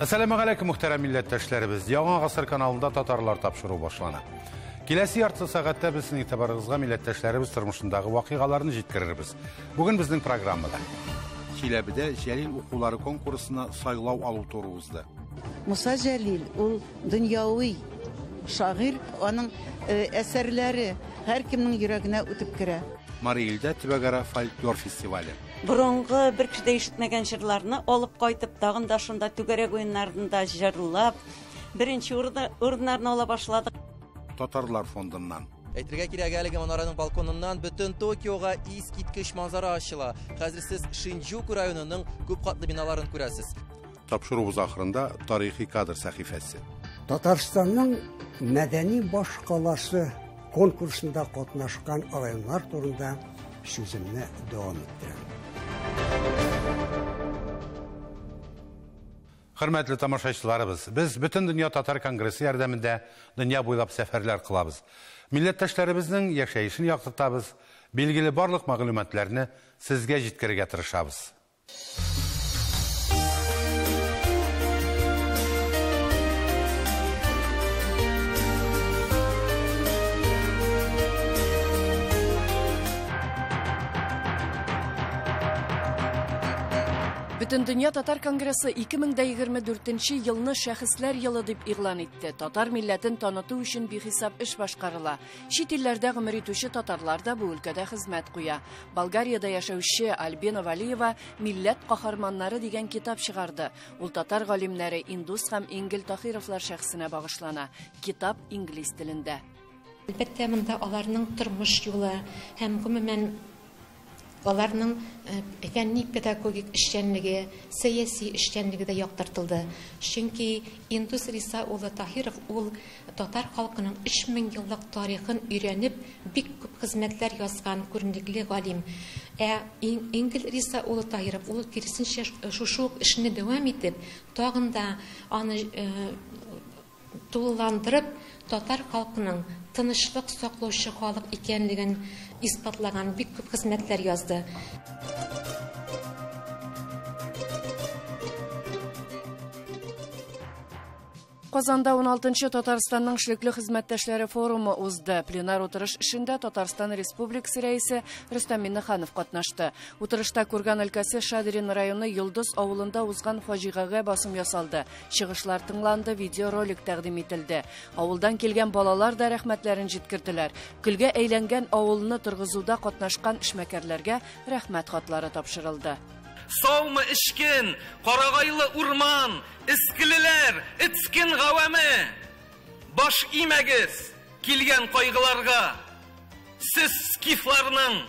Әссәламегаләйкүм, мөхтәрәм милләттәшләребез. Яңа гасыр каналында татарлар тапшыруы башлана. Киләсе ярты сәгатьтә без сезнең игътибарыгызга милләттәшләребез тормышындагы вакыйгаларны җиткерербез. Бүген безнең программада Чиләбедә Җәлил укулары конкурсына сайлау алу туры узды. Муса Җәлил ул дөньяви шагыйрь, аның әсәрләре һәркемнең йөрәгенә үтеп керә. Мари Илдә төбәкара фольклор фестивале. Борынгы бер кеше дә ишетмәгән җырларны алып кайтып, тагын да шунда түгәрәк уеннарында җырлап, беренче урыннарны ала башладык. Татарлар фондыннан. Әйтергә кирәк, әлеге манараның балконыннан бөтен Токиога искиткеч манзара ачыла. Хәзер сез Шинджуку районының күп катлы биналарын күрәсез. Тапшыруыбыз ахырында тарихи кадр сәхифәсе. Татарстанның мәдәни башкаласы конкурсында катнашкан районнар турында сүземне дәвам иттерәм. Хөрмәтле тамашачыларыбыз, без бөтен дөнья татар конгрессы ярдәмендә дөнья буйлап сәфәрләр кылабыз. Милләттәшләребезнең яшәешен яктыртабыз, билгеле барлык мәгълүматларны сезгә җиткерергә тырышабыз. Бөтендөнья татар конгрессы 2024 елны шәхесләр елы дип игълан итте. Татар милләтен таныту өчен бихисап эш башкарыла. Чит илләрдә гомер итүче татарлар да бу өлкәдә хезмәт куя. Болгариядә яшәүче Альбина Валиева Милләт каһарманнары дигән китап чыгарды. Ул татар галимнәре Индус һәм Ингел Таһировлар шәхесенә багышлана. Китап инглиз телендә. Әлбәттә, монда аларның тормыш юлы һәм гомумән аларның фәнни-педагогик эшчәнлеге, сәяси эшчәнлеге дә яктыртылды. Чөнки Индус Риса улы Таһиров ул татар халкының 3000 еллык тарихын өйрәнеп, бик күп хезмәтләр язган күренекле галим. Ә Ингел Риса улы Таһиров ул киресенчә шушы ук эшне дәвам итеп, тагын да аны тулыландырып, татар халкының тынычлык саклаучы халык икәнлеген исбатлаган бик күп хезмәтләр язды. Казанда 16-нчы Татарстанның эшлекле хезмәттәшләре форумы узды. Пленар утырыш эшендә Татарстан Республикасы рәисе Рөстәм Миңнеханов катнашты. Утырышта Курган өлкәсе Шадрин районы Йолдыз авылында узган фаҗигагә басым ясалды. Чыгышлар тыңланды, видеоролик тәкъдим ителде. Авылдан килгән балалар да рәхмәтләрен җиткерделәр. Көлгә әйләнгән авылны торгызуда катнашкан эшмәкәрләргә рәхмәт хатлары тапшырылды. Саумы эчкен, карагайлы урман, эскелеләр, эцкен гавәме. Баш имәгез килгән кайгыларга. Сез скифларның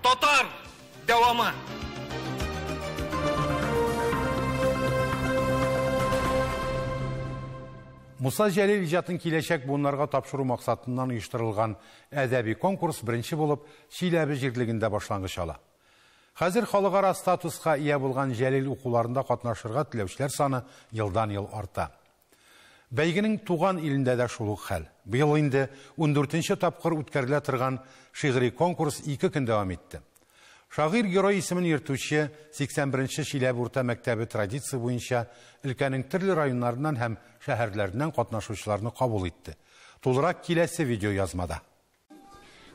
татар дәвамы. Муса Җәлил иҗатын киләчәк буыннарга тапшыру максатыннан оештырылган әдәби конкурс беренче булып Чиләбе җирлегендә башлангыч ала. Хәзер халыкара статуска ия булган Җәлил укуларында катнашырга теләүчеләр саны елдан-ел арта. Бәйгенең туган илендә дә шул ук хәл. Быел инде 14нче тапкыр үткәрелә торган шигъри конкурс 2 көн дәвам итте. Шагыйрь герой исемен йөртүче 81нче Чиләбе урта мәктәбе традиция буенча өлкәнең төрле районнарыннан һәм шәһәрләреннән катнашучыларны кабул итте. Тулырак киләсе видео язмада.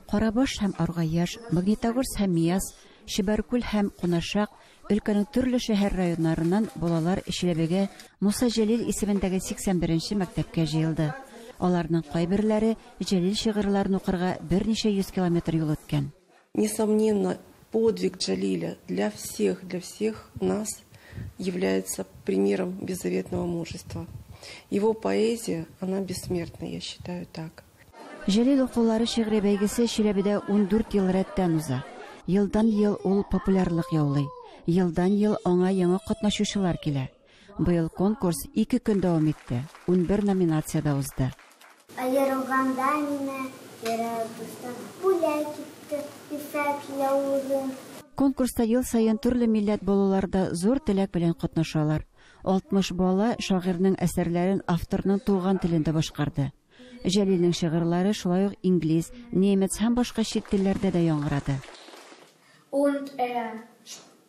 Карабаш һәм Аргаяш, Магнитогорск һәм Мияс, Чебаркүл һәм Кунашак өлкәнең төрле шәһәр районнарыннан балалар Чиләбегә Муса Җәлил исемендәге 81нче мәктәпкә җыелды. Аларның кайберләре Җәлил шигырьләрен укырга берничә йөз километр юл үткән. Несомненно, подвиг Джалиля для всех нас является примером беззаветного мужества. Его поэзия, она бессмертна, я считаю так. Җәлил укулары шигъри бәйгесе Чиләбедә 14 ел рәттән уза. Елдан ел ул популярлык яулый. Елдан ел аңа яңа катнашучылар килә. Быел конкурс 2 көн дәвам итте. 11 номинацияда узды. Аерылганда мине йөрәк дустым бүләк итте ефәк яулыгын. Конкурста ел саен төрле милләт балалары да зур теләк белән катнашалар. 60 бала шагыйрьнең әсәрләрен авторның туган телендә башкарды. Җәлилнең шигырьләре шулай ук инглиз, немец һәм башка чит телләрдә дә яңгырады. Und er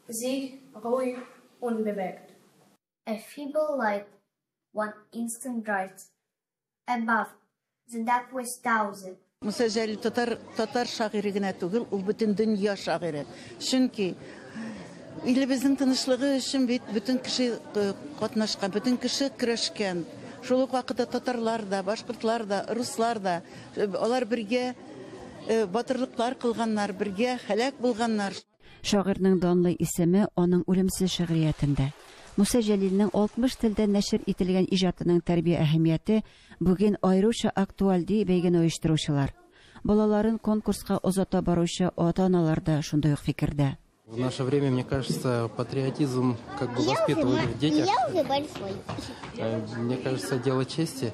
sich ruhig unbewegt. A feeble light One instant bright. Above, the dark was thousand. Муса Җәлил татар, татар шагыйре генә түгел, ул бөтен дөнья шагыйре. Чөнки илебезнең тынычлыгы өчен бит бөтен кеше э, катнашкан, бөтен кеше көрәшкән. Шул ук вакытта татарлар да, башкортлар да, руслар да, э, алар бергә э, батырлыклар кылганнар, бергә һәлак булганнар. Шагыйрьнең данлы исеме аның үлемсез шигъриятендә. Муса Җәлилнең 60 телдә нәшер ителгән иҗатының тәрбия әһәмияте бүген аеруча актуаль, ди бәйгене оештыручылар. Балаларын конкурска озата баручы ата-аналар да шундый ук фикердә. В наше время, мне кажется, патриотизм как бы воспитывают в детях. Я уже большой. Мне кажется, дело чести.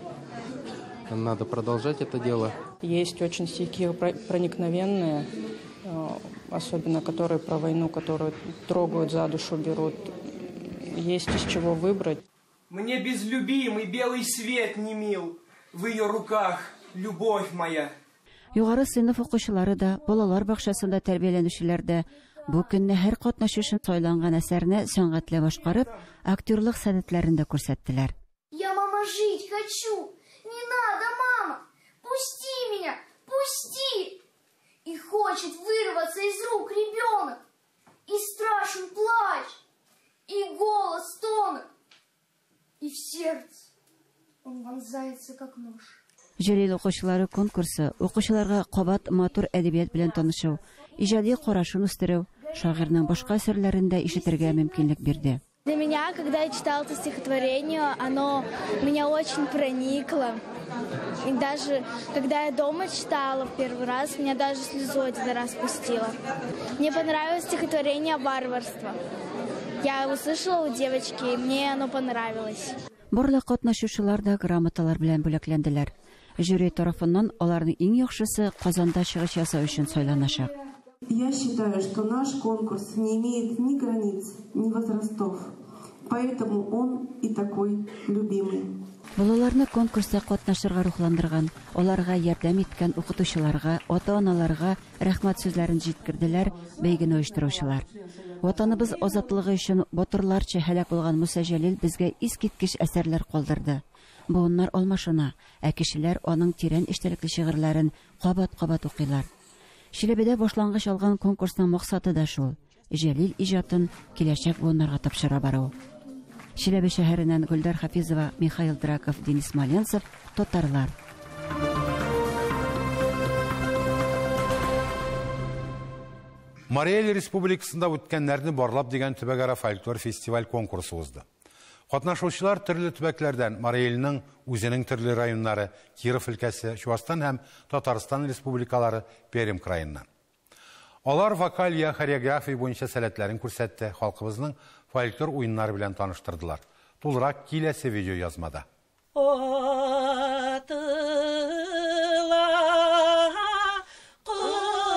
Надо продолжать это дело. Есть очень стихи проникновенные, особенно которые про войну, которые трогают за душу, берут. Есть из чего выбрать. Мне без любимый белый свет не мил. В ее руках любовь моя. Югары сыйныф укучылары да, балалар бакчасында тәрбияләнүчеләр дә бу көнне һәр катнашучы сайланган әсәрне сәнгатьле башкарып, актерлык сәләтләрен дә күрсәттеләр. Я, мама, жить хочу. Не надо, мама. Пусти меня, пусти. И хочет вырваться из рук ребенок. И страшен плач, и голос тонок. И в сердце он вонзается, как нож. Җәлил укучылары конкурсы укучыларга кабат матур әдәбият белән танышу, иҗади карашын үстерү, шагыйрьнең башка әсәрләрен дә ишетергә мөмкинлек бирде. Для меня, когда я читала это стихотворение, оно меня очень проникло. И даже когда я дома читала в первый раз, меня даже слезу один раз пустило. Мне понравилось стихотворение «Варварство». Я услышала у девочки, и мне оно понравилось. Барлык катнашучылар да грамоталар белән бүләкләнделәр. Жюри тарафыннан аларның иң яхшысы Казанда чыгыш ясау өчен сайланачак. Я считаю, что наш конкурс не имеет ни границ, ни возрастов. Поэтому он и такой любимый. Балаларны конкурста катнашырга рухландырган, аларга ярдәм иткән укытучыларга, ата-аналарга рәхмәт сүзләрен җиткерделәр бәйгене оештыручылар. Ватаныбыз азатлыгы өчен батырларча һәлак булган Муса Җәлил безгә искиткеч әсәрләр калдырды. Буыннар алмашына, ә кешеләр аның тирән эчтәлекле шигырьләрен кабат-кабат укыйлар. Чиләбедә башлангыч алган конкурсның максаты да шул: Җәлил иҗатын киләчәк буыннарга тапшыра бару. Чиләбе шәһәреннән Гөлдар Хафизова, Михаил Драков, Денис Маленцев, Татарлар. Марий Эл Республикасында үткәннәрне барлап дигән төбәкара фольклор фестиваль конкурсы узды. Катнашучылар төрле төбәкләрдән, Марий Элнең үзенең төрле районнары, Киров өлкәсе, Чуашстан һәм Татарстан республикалары, Пермь краеннан. Алар вокаль я хореография буенча сәләтләрен күрсәтте, халкыбызның фольклор уеннары белән таныштырдылар. Тулырак киләсе видео язмада. Атыла кыргы.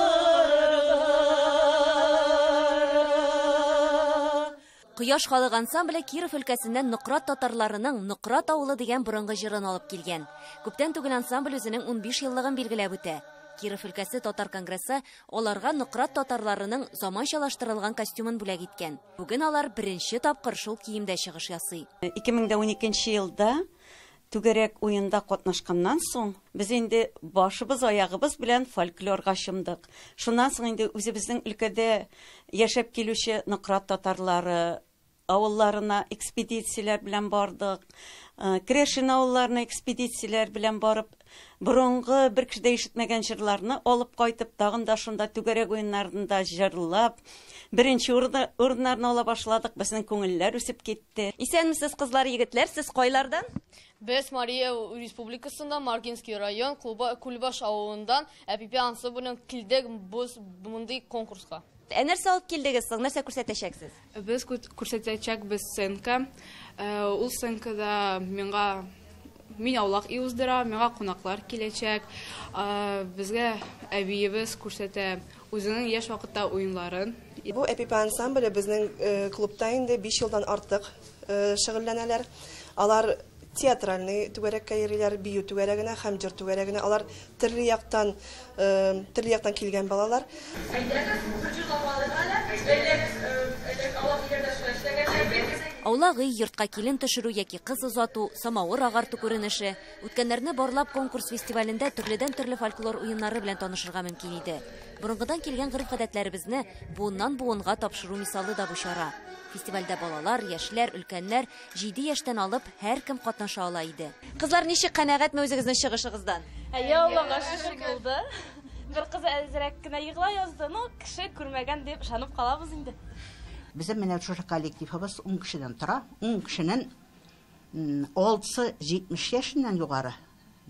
Кояш халык ансамбле Киров өлкәсеннән Нократ татарларының Нократ авылы дигән борынгы җырын алып килгән. Күптән түгел ансамбль үзенең 15 еллыгын билгеләп үтә. Киров өлкәсе татар конгрессы аларга Нократ татарларының заманчалаштырылган костюмын бүләк иткән. Бүген алар беренче тапкыр шул киемдә чыгыш ясый. 2012 елда түгәрәк уенда катнашканнан соң без инде башыбыз аягыбыз белән фольклорга чумдык. Шуннан соң инде үзебезнең өлкәдә яшәп килүче Нократ татарлары авылларына экспедицияләр белән бардык. Керәшен авылларына экспедицияләр белән барып, борынгы бер кеше дә ишетмәгән җырларны алып кайтып, тагын да шунда түгәрәк уеннарында җырлап, беренче урыннарны ала башладык. Безнең күңелләр үсеп китте. Исәнмесез, кызлар, егетләр, сез кайлардан? Без Марий Эл Республикасында Маргинский район Кульбаш авылыннан Әпипә ансамбленең килдек без мондый конкурска. Ә нәрсә алып килдегез соң? Нәрсә күрсәтәчәксез? Без күрсәтәчәкбез сценка. Ул сценкада миңа мин аулак өй уздыра, миңа кунаклар киләчәк. Безгә әбиебез күрсәтә үзенең яшь вакытта уеннарын. Бу Әпипә ансамбле безнең клубта инде 5 елдан артык шөгыльләнәләр. Алар театральный түгәрәккә йөриләр, бию түгәрәгенә һәм җыр түгәрәгенә. Алар төрле яктан килгән балалар. Аулак өй, йортка килен төшерү яки кыз озату, самавыр агарту күренеше. Үткәннәрне барлап конкурс фестивалендә төрледән-төрле фольклор уеннары белән танышырга мөмкин иде. Борынгыдан килгән гореф-гадәтләребезне буыннан буынга тапшыру мисалы да бу чара. Фестивальдә балалар, яшьләр, өлкәннәр 7 яшьтән алып һәркем катнаша ала иде. Кызлар, ничек канәгатьме үзегезнең чыгышыгыздан? Әйе, Аллага шөкер булды. Бер кыз әзрәк кенә егыла язды, но кеше күрмәгән дип ышанып калабыз инде. Безнең менә шушы коллективыбыз 10 кешедән тора. 10 кешенең 6-сы 70 яшеннән югары,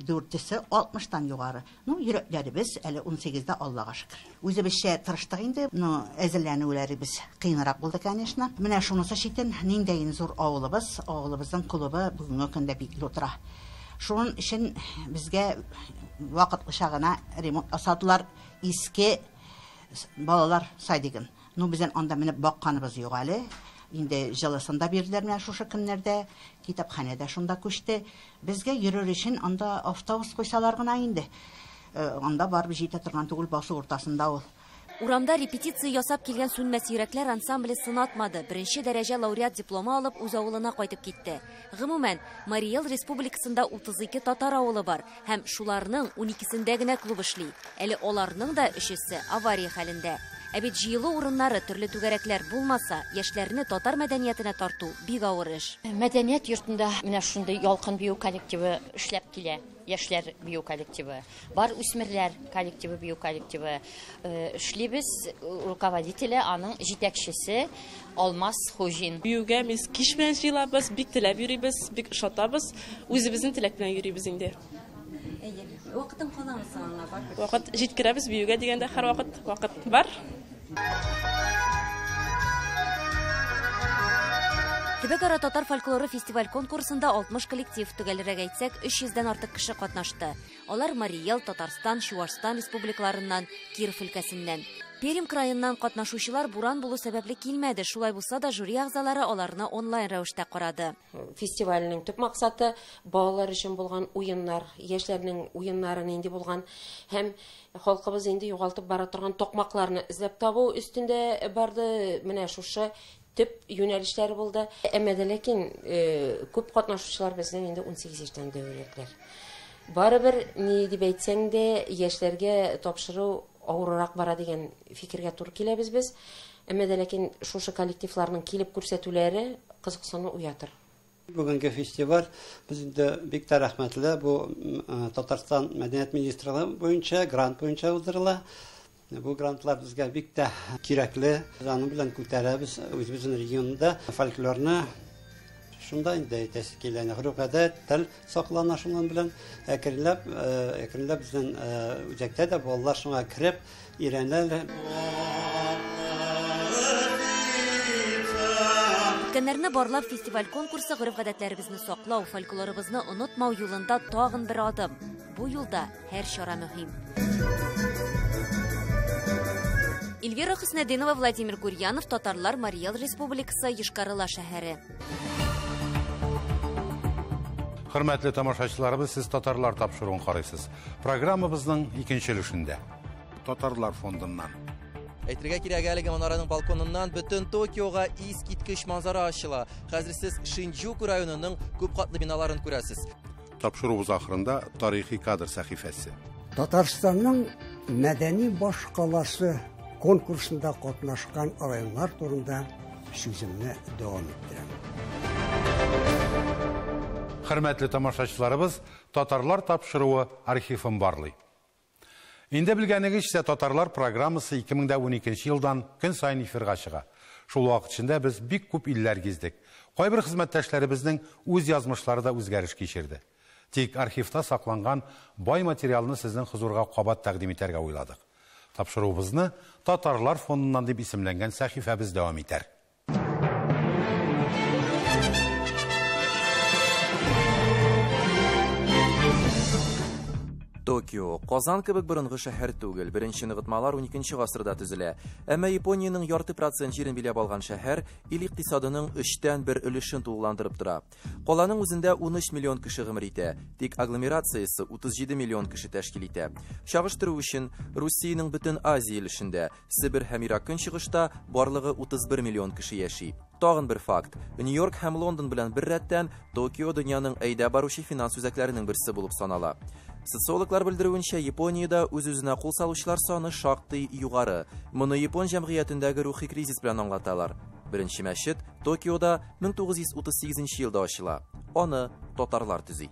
4-се 60-тан югары. Ну, йөрәкләребез әле 18-дә, Аллага шөкер. Үзебезчә тырыштык инде, но әзерләнүләребез кыенрак булды, конечно. Менә шунысы читен, ниндәен зур авылыбыз, авылыбызның клубы бүгенге көндә бикле утыра. Шуның өчен безгә вакытлыча гына ремонт ясадылар иске балалар садигын. Ну, безнең анда менеп бакканыбыз юк әле. Инде җылысын да бирделәр менә шушы көннәрдә. Китапханә дә шунда күчте. Безгә йөрер өчен анда автобус куйсалар гына инде. Анда барып җитә торган түгел, басу уртасында ул. Урамда репетиция ясап килгән Сүнмәс йөрәкләр ансамбле сынатмады. Беренче дәрәҗә лауреат дипломы алып үз авылына кайтып китте. Гомумән, Марий Эл республикасында 32 татар авылы бар һәм шуларның 12сендә генә клуб эшли. Әле аларның да өчесе авария хәлендә. Ә бит җыелу урыннары, төрле түгәрәкләр булмаса, яшьләрне татар мәдәниятенә тарту бик авыр эш. Мәдәният йортында менә шундый ялкын бию коллективы эшләп килә. Яшьләр бию коллективы, бар үсмерләр коллективы, бию коллективы. Эшлибез, руководителе, аның җитәкчесе Алмаз Хуҗин. Биюгә без кич белән җыелабыз, бик теләп йөрибез, бик ошатабыз, үзебезнең теләк белән йөрибез инде. Әйе, вакытың каламы соң аңа? Бар бит. Вакыт җиткерәбез биюгә дигәндә һәрвакыт вакыт бар. Төбәкара татар фольклоры фестиваль конкурсында 60 коллектив, төгәлрәк әйтсәк, 300дән артык кеше катнашты. Алар Марий Эл, Татарстан, Чуашстан республикаларыннан, Киров өлкәсеннән. Пермь краеннан катнашучылар буран булу сәбәпле килмәде. Шулай булса да жюри әгъзалары аларны онлайн рәвештә карады. Фестивальнең төп максаты балалар өчен булган уеннар, яшьләрнең уеннары нинди булган һәм халкыбыз инде югалтып бара торган токмакларны эзләп табу өстендә барды. Менә шушы төп юнәлешләр булды. Әмма дә ләкин күп катнашучылар безнең инде 18 яшьтән дәүләтләр. Барыбер ни дип әйтсәң дә, яшьләргә тапшыру авыррак бара дигән фикергә туры киләбез без. Әмма дә ләкин шушы коллективларның килеп күрсәтүләре кызыксыну уятыр. Бүгенге фестиваль без инде бик тә рәхмәтле. Бу Татарстан мәдәният министрлыгы буенча, грант буенча уздырыла. Бу грантлар безгә бик тә кирәкле. Без аның белән күтәрәбез үзебезнең регионда фольклорны. Шунда инде әйтәсе килә, гореф-гадәт, тел саклана шуның белән. Әкренләп, әкренләп безнең үзәктә дә балалар шуңа кереп өйрәнәләр. Үткәннәрне барлап фестиваль конкурсы гореф-гадәтләребезне саклау, фольклорыбызны онытмау юлында тагын бер адым. Бу юлда һәр чара мөһим. Эльвира Хөснетдинова, Владимир Гурьянов, Татарлар, Марий Эл Республикасы, Йошкар-Ола шәһәре. Хөрмәтле тамашачыларыбыз, сез Татарлар тапшыруын карыйсыз. Программабызның икенче өлешендә Татарлар фондыннан. Әйтергә кирәк, әлеге манараның балконыннан бөтен Токиога искиткеч манзара ачыла. Хәзер сез Шинджуку районының күп катлы биналарын күрәсез. Тапшыруыбыз ахырында тарихи кадр сәхифәсе. Татарстанның мәдәни башкаласы конкурсында катнашкан районнар турында сүземне дәвам иттерәм. Хөрмәтле тамашачыларыбыз, Татарлар тапшыруы архивын барлый. Инде белгәнегезчә, Татарлар программасы 2012 елдан көн саен эфирга чыга. Шул вакыт эчендә без бик күп илләр гиздек. Кайбер хезмәттәшләребезнең үз язмышлары да үзгәреш кичерде. Тик архивта сакланган бай материалны сезнең хозурга кабат тәкъдим итәргә уйладык. Тапшыруыбызны Татарлар фондыннан дип исемләнгән сәхифәбез дәвам итәр. Токио, Казан кебек борынгы шәһәр түгел. Беренче ныгытмалар 12 гасырда төзелә. Әмма Япониянең ярты процент җирен биләп алган шәһәр ил икътисадының өчтән бер өлешен тулыландырып тора. Каланың үзендә 13 миллион кеше гомер итә, тик агломерациясе 37 миллион кеше тәшкил итә. Чагыштыру өчен, Русиянең бөтен Азия өлешендә, Себер һәм Ерак Көнчыгышта барлыгы 31 миллион кеше яши. Тагын бер факт. Нью-Йорк һәм Лондон белән беррәттән Токио дөньяның әйдәп баручы финанс үзәкләренең берсе булып санала. Социологлар белдерүенчә, Япониядә үз-үзенә кул салучылар саны шактый югары. Моны япон җәмгыятендәге рухи кризис белән аңлаталар. Беренче мәчет Токиода 1938 елда ачыла. Аны татарлар төзи.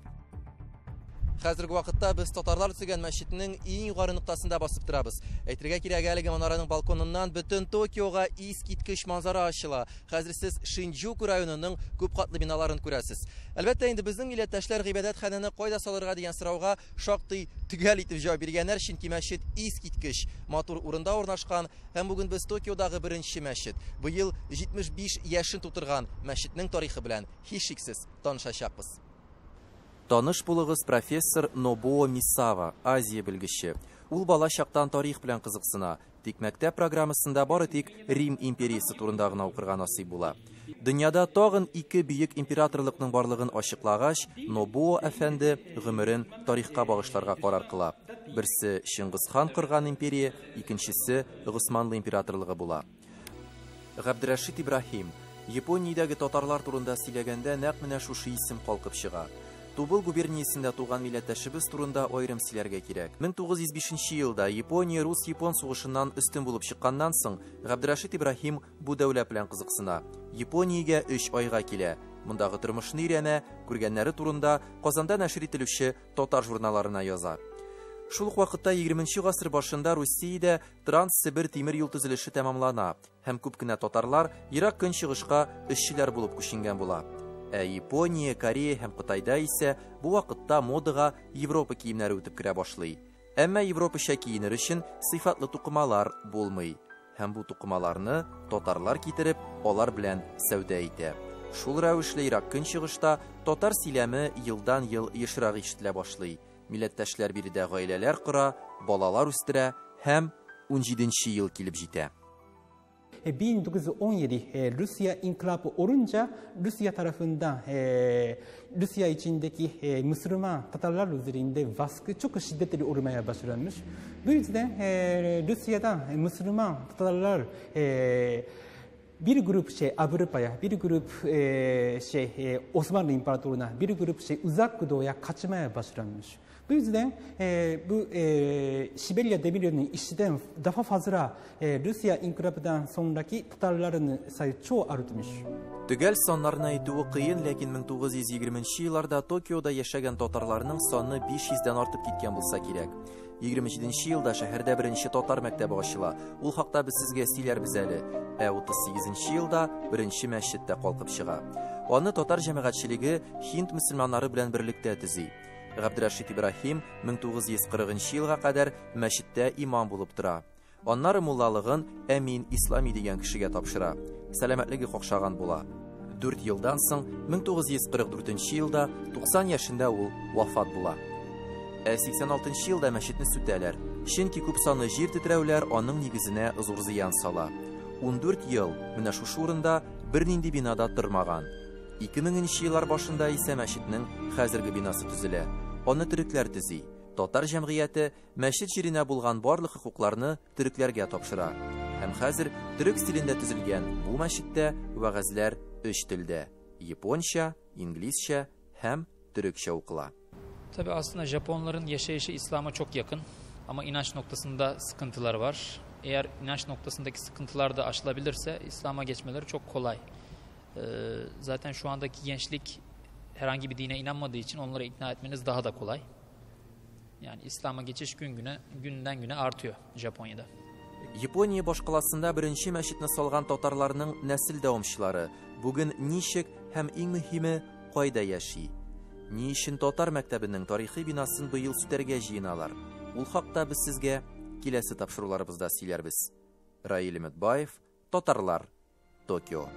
Хәзерге вакытта без татарлар төзегән мәчетнең иң югары ноктасында басып торабыз. Әйтергә кирәк, әлеге манараның балконыннан бөтен Токиога искиткеч манзара ачыла. Хәзер сез Шинджуку районының күп катлы биналарын күрәсез. Әлбәттә инде безнең милләттәшләр гыйбадәтханәне кайда салырга дигән сорауга шактый төгәл итеп җавап биргәннәр, чөнки мәчет искиткеч матур урында урнашкан һәм бүген без Токиодагы беренче мәчет, быел 75 яшен тутырган мәчетнең тарихы белән һичшиксез танышачакбыз. Таныш булыгыз профессор Нобуо Мисава, Азия белгече. Ул бала чактан тарих белән кызыксына, тик мәктәп программасында бары тик Рим империясе турында гына укырга насыйп була. Дөньяда тагын ике бөек императорлыкның барлыгын ачыклагач, Нобуо әфәнде гомерен тарихка багышларга карар кыла. Берсе Чингисхан корган империя, икенчесе Госманлы императорлыгы була. Габдрәшит Ибраһим Япониядәге татарлар турында сөйләгәндә нәкъ менә шушы исем калкып чыга. Тубыл губерниясендә туган милләттәшебез турында аерым сөйләргә кирәк. 1905 елда Япония рус-япон сугышыннан өстен булып чыкканнан соң, Габдрәшит Ибраһим бу дәүләт белән кызыксына. Япониягә 3 айга килә. Мондагы тормышны өйрәнә, күргәннәре турында Казанда нәшер ителүче татар журналларына яза. Шул ук вакытта 20 гасыр башында Русиядә Транс-Себер тимер юл төзелеше тәмамлана һәм күп кенә татарлар Ерак Көнчыгышка эшчеләр булып күченгән була. Ә Япония, Корея һәм Кытайда исә бу вакытта модага Европа киемнәре үтеп керә башлый. Әмма европача киенер өчен сыйфатлы тукымалар булмый. Һәм бу тукымаларны татарлар китереп, алар белән сәүдә итә. Шул рәвешле Ерак Көнчыгышта татар сөйләме елдан-ел ешрак ишетелә башлый. Милләттәшләр биредә гаиләләр кора, балалар үстерә һәм 17 ел килеп җитә. 1917 Rusya inkılapı olunca Rusya tarafından Rusya içindeki Müslüman Tatarlar üzerinde baskı çok şiddetli olmaya başlamış. Bu yüzden Rusya'dan Müslüman Tatarlar bir grup Avrupa'ya, bir grup Osmanlı İmparatorluğu'na, bir grup Uzak Doğu'ya kaçmaya başlamış. Bu yüzden bu Sibirya demiryolunun işçiden daha fazla Rusya inkılapından sonraki Tatarların sayı çok artmış. Төгәл саннарны әйтүе кыен, ләкин 1920 елларда Токиода яшәгән татарларның саны 500дән артып киткән булса кирәк. 27 елда шәһәрдә беренче татар мәктәбе ачыла. Ул хакта без сезгә сөйләрбез әле. Ә 38 елда беренче мәчет тә калкып чыга. Аны татар җәмәгатьчелеге һинд мөселманнары белән берлектә төзи. Габдрәшит Ибраһим 1940 елга кадәр мәчеттә имам булып тора. Аннары муллалыгын Әмин Ислами дигән кешегә тапшыра. Сәламәтлеге какшаган була. 4 елдан соң 1944 елда 90 яшендә ул вафат була. Ә 86 елда мәчетне сүтәләр. Чөнки күп санлы җир тетрәүләр аның нигезенә зур зыян сала. 14 ел менә шушы урында бернинди бинада тормаган. 2000 еллар башында исә мәчетнең хәзерге бинасы төзелә. Аны төрекләр төзи. Татар җәмгыяте мәчет җиренә булган барлык хокукларны төрекләргә тапшыра. Һәм хәзер төрек стилендә төзелгән бу мәчеттә вәгазьләр өч телдә: японча, инглизчә һәм төрекчә укыла. Tabii aslında Japonların yaşayışı İslam'a çok yakın ama inanç noktasında sıkıntılar var. Eğer inanç noktasındaki sıkıntılar da aşılabilirse İslam'a geçmeleri çok kolay. Zaten şu andaki gençlik herhangi bir dine inanmadığı için onları ikna etmeniz daha da kolay. Yani İslam'a geçiş günden güne artıyor Japonya'da. Япония башкаласында беренче мәчетне салган татарларның нәсел дәвамчылары бүген ничек һәм иң мөһиме кайда яши? Ни өчен татар мәктәбенең тарихи бинасын быел сүтәргә җыеналар? Ул хакта без сезгә киләсе тапшыруларыбызда сөйләрбез. Раил Өметбаев, Татарлар, Токио.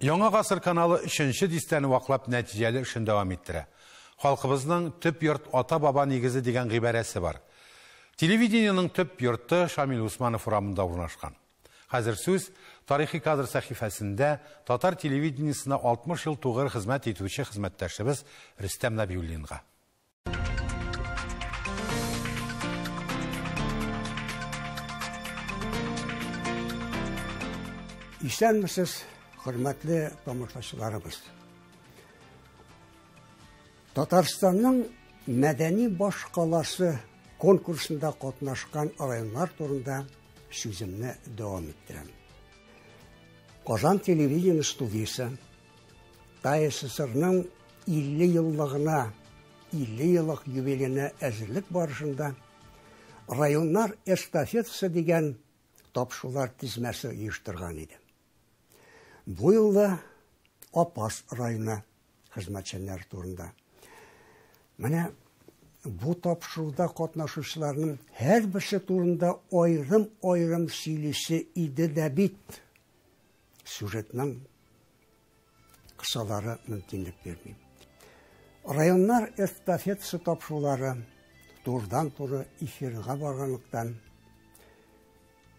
Яңа гасыр каналы өченче дистәне ваклап нәтиҗәле эшен дәвам иттерә. Халкыбызның төп йорт ата-баба нигезе дигән гыйбарәсе бар. Телевидениенең төп йорты Шамил Усманов урамында урнашкан. Хәзер сүз тарихи кадр сәхифәсендә татар телевидениесенә 60 ел тугры хезмәт итүче хезмәттәшебез Рөстәм Нәбиуллинга. Исәнмесез, хөрмәтле тамашачыларыбыз. Татарстанның мәдәни башкаласы конкурсында катнашкан районнар турында сүземне дәвам иттерәм. Казан телевидение студиясе ТАССРның 50 еллыгына, 50 еллык юбилеена әзерлек барышында районнар эстафетасы дигән тапшырулар тизмәсе оештырган иде. Бу юлда Апас районы хезмәтчәннәре турында. Менә бу тапшыруда катнашучыларның һәрберсе турында аерым-аерым сөйлисе иде дә бит. Сюжетның кысалары мөмкинлек бирми. Районнар эстафетасы тапшырулары турыдан-туры эфирга барганлыктан,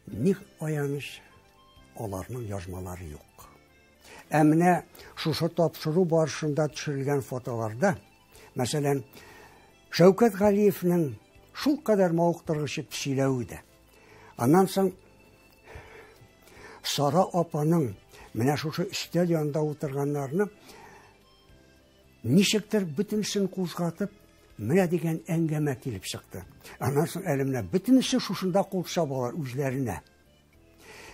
ни аяныч, аларның язмалары юк. Ә менә шушы тапшыру барышында төшерелгән фотоларда, мәсәлән, Шәүкәт Галиевнең шулкадәр мавыктыргыч итеп сөйләве дә. Аннан соң Сара апаның менә шушы өстәл янында утырганнарны ничектер бөтенесен кузгатып, менә дигән әңгәмә килеп чыкты. Аннан соң әле менә бөтенесе шушында кул чабалар үзләренә.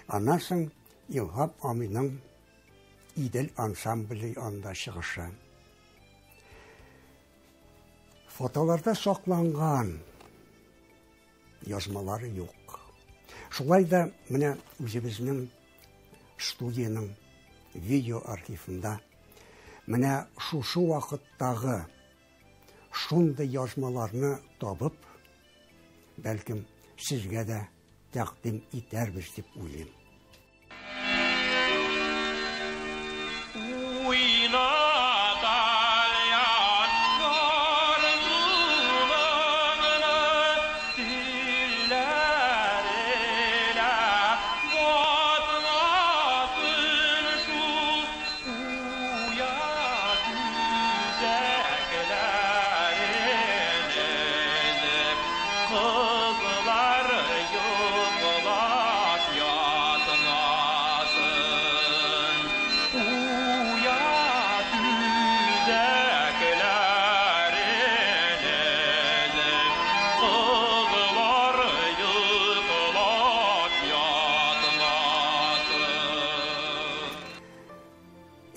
Аннан соң Илһам абыйның Идел ансамбле янында чыгышы. Фотоларда сакланган язмалары юк. Шулай да менә үзебезнең студиянең видео архивында менә шушы вакыттагы шундый язмаларны табып, бәлкем, сезгә дә тәкъдим итәрбез дип уйлыйм.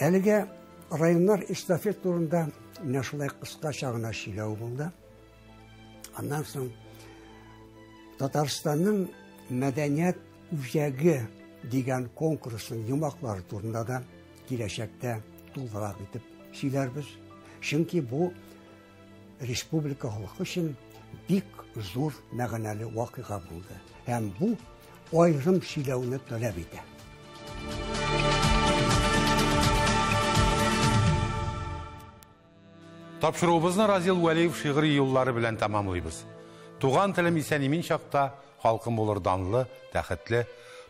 Әлегә районнар эстафет турында менә шулай кыскача гына сөйләү булды. Аннан соң Татарстанның мәдәният үзәге дигән конкурсның йомгаклары турында да киләчәктә тулырак итеп сөйләрбез. Чөнки бу республика халкы өчен бик зур мәгънәле вакыйга булды. Һәм бу аерым сөйләүне таләп итә. Тапшыруыбызны Разил Вәлиев шигъри юллары белән тәмамлыйбыз. Туган телем исән-имин чакта, халкым булыр данлы, тәхетле.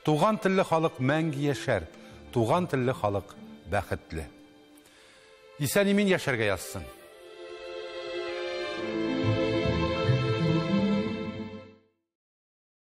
Туган телле халык мәңге яшәр, туган телле халык бәхетле. Исән-имин яшәргә язсын.